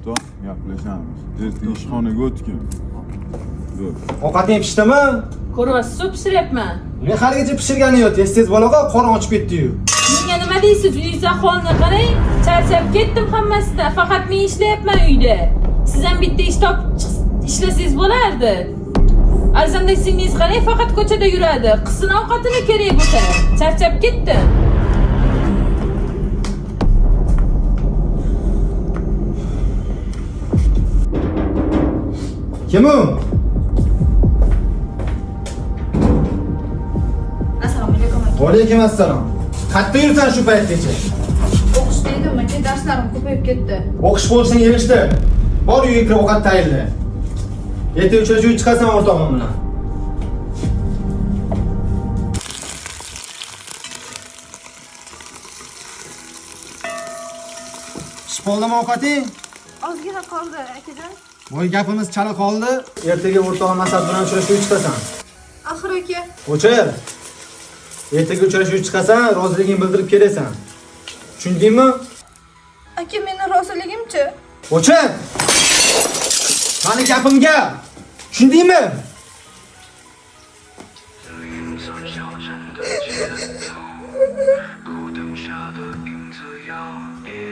O'rtoq, gaplashamiz. Erta ishxonaga o'tgin. Dur. Ovqating pishdimi? Ko'ryapsiz, pishiryapman. Men haligacha pishirgani yo'q. Tez tez bo'la qol, qorin ochib ketdi-yu. Menga nima deysiz? Uyingiz ahvolini qarang. Charchab ketdim hammasidan. Faqat men ishlayapman uyda. Siz ham bitta ish topib ishlasangiz bo'lardi. Arzanda singlingiz qarang, faqat ko'chada yuradi. Qizini ovqatini kerak bo'lsa. Charchab ketdim. Kim u? Assalomu alaykum aka. Alaykum assalom. Qayerda yuribsan shu paytgacha? O'qishda edim aka, darslarim ko'payib ketdi. O'qish bo'lishini yig'ishtir. Bor uyga kirib ovqat tayinla. Erta uchrashuvga chiqasan o'rtog'im bilan. Pishib qoldimi ovqating? Ozgina qoldi akajon. Voy gapimiz chala qoldi. Ertaga o'rtog'im Asad bilan uchrashuvga chiqasan. Axir aka, O'chir. Ertaga uchrashuvga chiqasan, roziligingni bildirib kelasan. Tushundingmi? aka meni roziligimchi? O'chir. Mani gapimga. Tushundingmi? 路灯下的影子摇曳。